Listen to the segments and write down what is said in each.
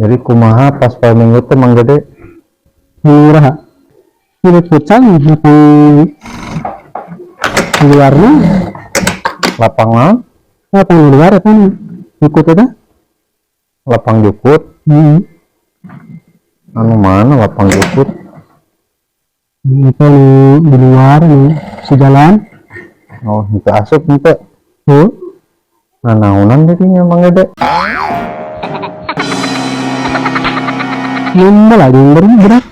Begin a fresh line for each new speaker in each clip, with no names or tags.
Jadi kumaha pas poe Minggu teh, Mang Dede?
Murah. Ini futsal lapang di luarnya.
Lapang naon?
Lapang di luar kan ikut itu.
Lapang jukut. Anu mana lapang jukut?
Itu di luar nih si jalan.
Oh, henteu asup henteu.
Tuh.
Nah, naonan jadinya, Mang Dede?
Main bola di berat.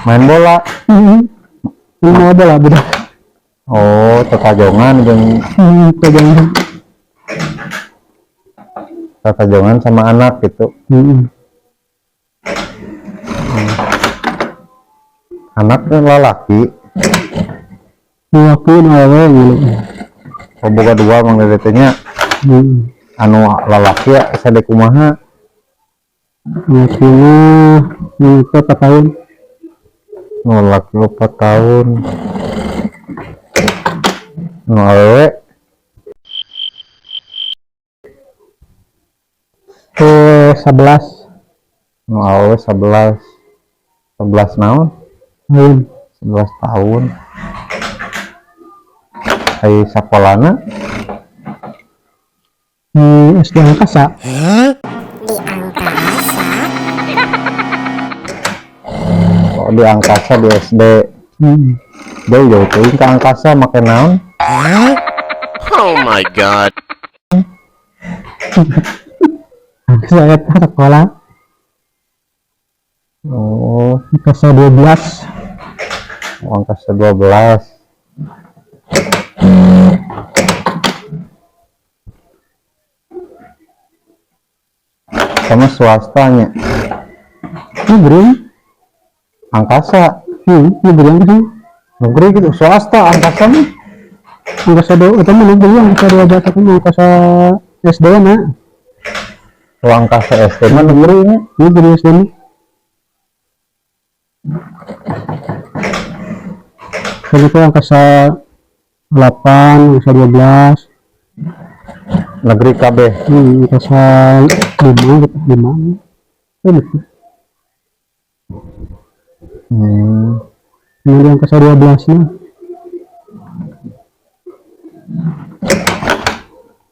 Main bola.
Main bola budak.
Oh, tatajongan jeung
Pegang.
Tatajongan sama anak gitu. Anak teh lalaki?
Laki awewe gitu.
Oh, boga dua Mang Dede teh nya. Anu lalaki ya sade kumaha?
Lakinya itu 4 tahun.
Nu lalaki 4 tahun. Nu awewe?
11.
Nu awewe 11. 11 naon?
Tahun.
11 tahun. Ai sakolana?
Di SD Angkasa.
Di angkasa.
Oh, di Angkasa di SD. Jauh jauh teuing ka Angkasa make naon?
Oh my God.
Angkasa eta sekolah.
Oh.
Angkasa 12.
Oh, Angkasa 12. Sama swastanya.
Negeri.
Angkasa.
Negeri Angkasa.
Negeri gitu, swasta Angkasa mah.
Angkasa dua, itu mah negeri Angkasa 12 itu mah Angkasa SD na.
Oh, Angkasa SD mah negeri nya.
Negeri SD nya. Jadi itu Angkasa 8, Angkasa 12.
Negeri KB.
Angkasa 5 gitu, 5. Oh, gitu. Ini di Angkasa 12 nya.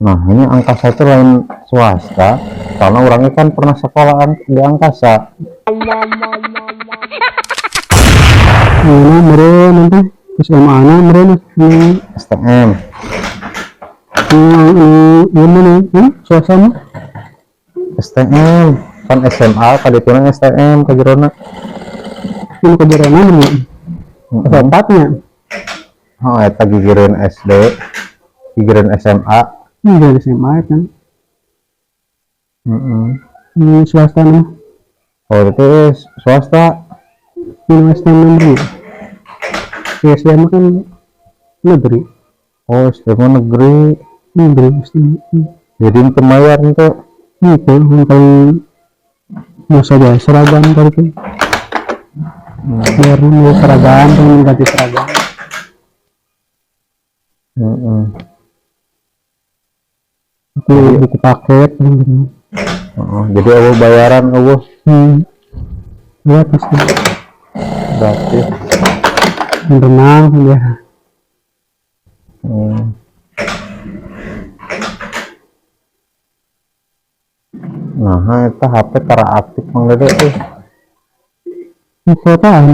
Nah, ini Angkasa itu lain swasta, karena orangnya kan pernah sekolah di Angkasa.
Ini meren nanti, SMA nya meren ini.
STM.
Ini swasta mah.
STM, kan SMA, kali itu STM ke Jerona.
Ini ke Jerona ini. Tempatnya.
Oh, eta gigireun SD, gigireun SMA.
Ini dari SMA kan. Ini swasta nih.
Oh, itu swasta.
Ini swasta negeri. SMA kan negeri.
Oh, SMA negeri.
Negeri SMA.
Jadi itu bayar itu.
Itu yang paling masa aja seragam tadi itu. Biar mau seragam, pengen ganti seragam. Itu buku paket, gitu.
Oh, jadi eueuh bayaran eueuh.
Gratis.
Gratis.
Renang ya.
Nah, eta HP tara aktif Mang Dede euy.
Kuota.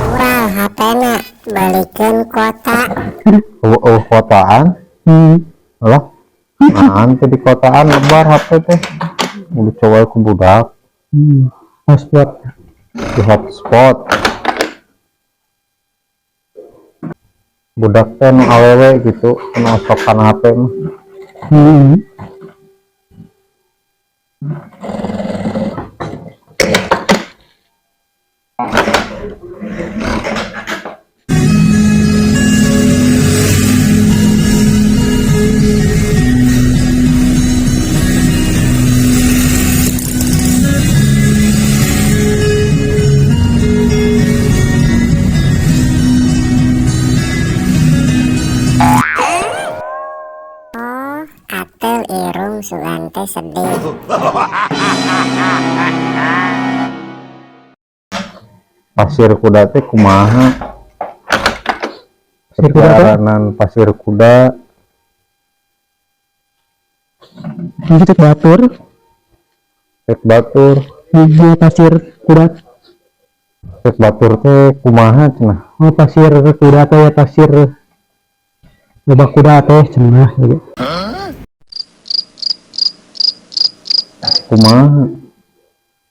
Kurang HP-na balikeun kuota.
Eueuh kuotaan. Lah. Nah, teh di kotaan lebar HP teh. Udah coba ku budak.
Hotspot.
Di hotspot. Budak teh nu awewe gitu, nu osokan HP mah.
Oh, atuh. Gatel irung sugan teh sedih.
Pasir kuda teh kumaha?
Pasir kuda teh?
Perjalanan pasir kuda.
Ini cek batur.
Cek batur.
Ini pasir kuda.
Cek batur teh kumaha cenah?
Oh, pasir kuda teh ya pasir loba kuda teh cenah gitu.
Kumaha?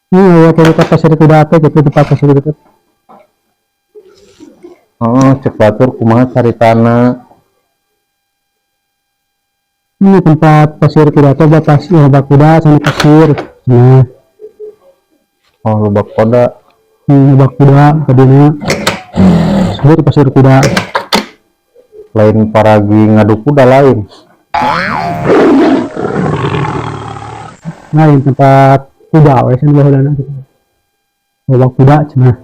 Ini ya cerita pasir kuda teh gitu, tempat pasir kuda teh.
Oh, cek batur kumaha caritana?
Ini tempat pasir kuda teh loba pasir, loba kuda sama pasir. Nah,
Oh, loba kuda.
Loba kuda tadinya. Sebut pasir kuda.
Lain paragi ngadu kuda lain?
Nah, ini tempat kuda we cenah baheulana gitu. Loba kuda cenah.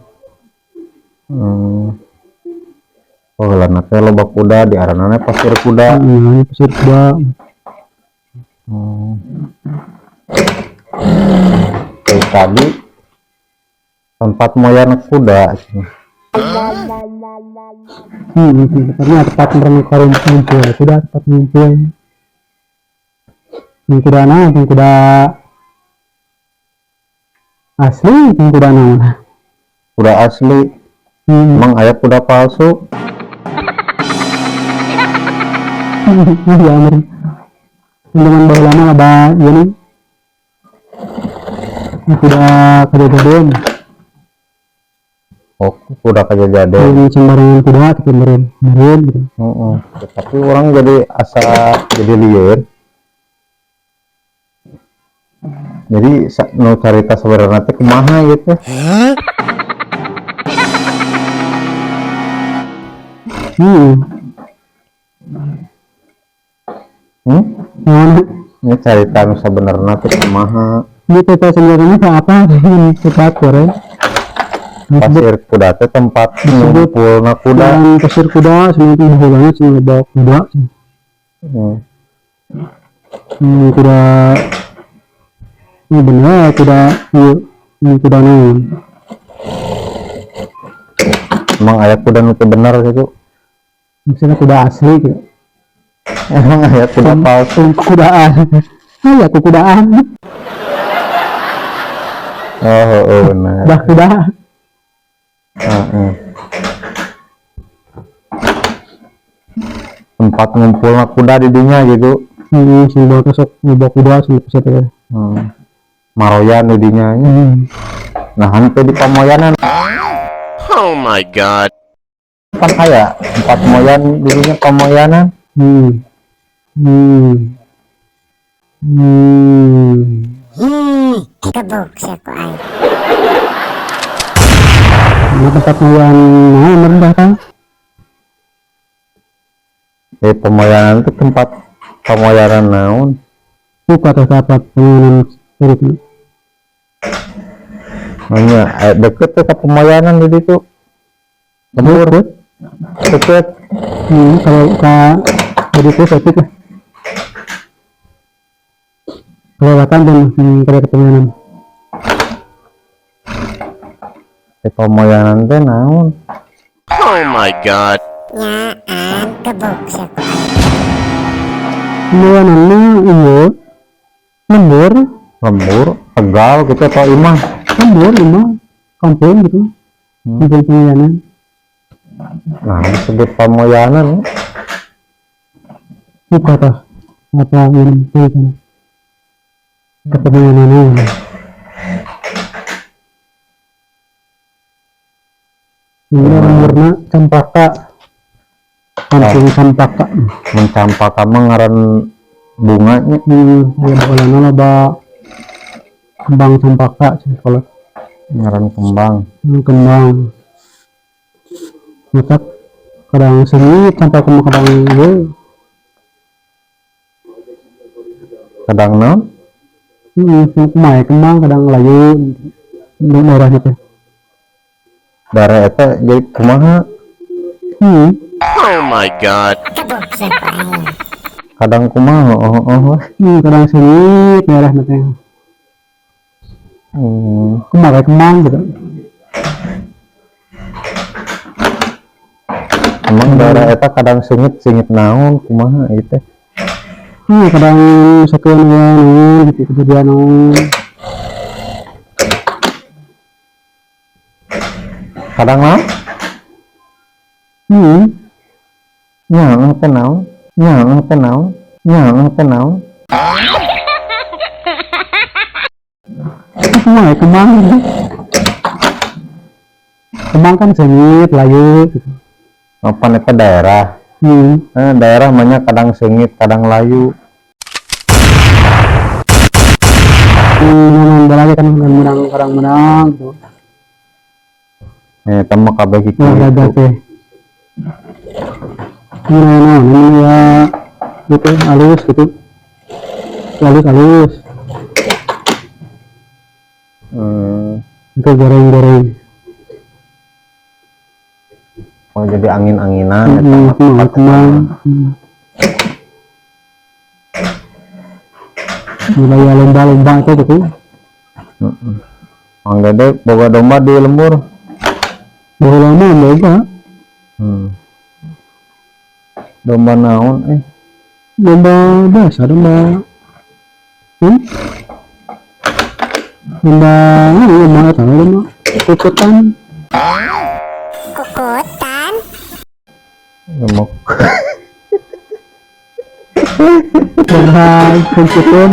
Oh, lana teh loba kuda di aranana pasir kuda.
Ini pasir kuda.
Kayak tadi tempat moyan kuda cenah.
Tempatnya tempat mereka ngumpul kuda, tempat ngumpul. Ini kuda naon? Ini kuda asli, ini kuda naon?
Kuda asli. Emang aya kuda palsu?
Iya, meureun. Zaman baheula mah loba ieu nih. Ini kuda kajajaden.
Oh, kuda kajajaden.
Ini sembarangan kuda gitu meureun. Meureun gitu.
Heeh. Tapi orang jadi asa jadi lieur. Jadi nu carita sebenarnya teh kumaha gitu?
Hmm.
Hmm?
Naon?
Ini carita nu sabenerna teh kumaha?
Ini teh sebenarnya teh apa? Ini tempat ya.
Pasir kuda teh tempat ngumpulna kuda.
Dan pasir kuda sebenarnya baheulana cenah loba kuda. Kuda ini bener kuda ieu, ini kuda naon?
Emang aya kuda nu teu bener gitu?
Misalnya kuda asli gitu.
Emang aya kuda palsu?
Kudaan. Oh ya, kukudaan.
Oh, bener.
Bah kuda.
Heeh. Tempat ngumpulna kuda di dinya gitu.
Sing bawa sok bawa kuda sing pusat teh.
Maroyan di dinya nya. Nah, henteu di pamoyanan.
Oh my God.
Pan aya tempat moyan di dinya pamoyanan.
Gebuk sia ku aing.
Nah, tempat moyan naon merendah kan?
Eh, pamoyanan itu tempat pamoyanan naon?
Buka teh tempat pamoyanan itu.
Nanya, deket teh ka pamoyanan di ditu. Lembur. Deket.
Kalau ka jadi itu sakit lah. Kelewatan dan kada kepamoyanan.
Eh, pamoyanan teh naon?
Oh my God.
Nyaan gebuk sia ku aing.
Pamoyanan mah ieu lembur.
Lembur, Tegal gitu atau imah?
Lembur imah kampung gitu. Kampung pamoyanan.
Nah, disebut pamoyanan.
Buka tah apa ini itu kepamoyanan ini. Ini lemburna Campaka. Kampung Campaka.
Mun Campaka mah ngaran bunganya.
Ya baheulana loba kembang campaka cenah sekolah.
Ngaran kembang.
Kembang. Matak kadang seni campaka mah kadang ieu.
Kadang naon?
Kumaha kembang kadang layu di daerahnya teh.
Daerah eta jadi kumaha?
Oh my God.
Gebuk sia ku aing.
Kadang kumaha, oh.
Kadang seungit daerah teh. Kumaha kayak kemang gitu.
Emang daerah eta kadang seungit, seungit naon, kumaha ieu teh?
Kadang satuan ya naon gitu, kejadian naon.
Kadang naon? Nya teh naon? Nya teh naon? Nya teh naon?
Kumaha ya kemang gitu. Kemang kan seungit, layu gitu.
Apa eta daerah? Daerah banyak kadang seungit, kadang layu.
Main bola kan menang, kadang menang gitu.
Eta mah kabeh kitu.
Olahraga teh. Ini naon, ini ya gitu halus gitu. Halus halus. Itu goreng-goreng.
Oh, jadi angin-anginan eta mah tempat eta
Kemang.
mah.
Wilayah lomba-lomba itu gitu.
Mang Dede boga domba di lembur.
Baheula mah boga.
Domba naon?
Domba biasa, domba. Domba, ini domba eta, domba kukutan.
Kukutan.
Domba.
Domba kukutan.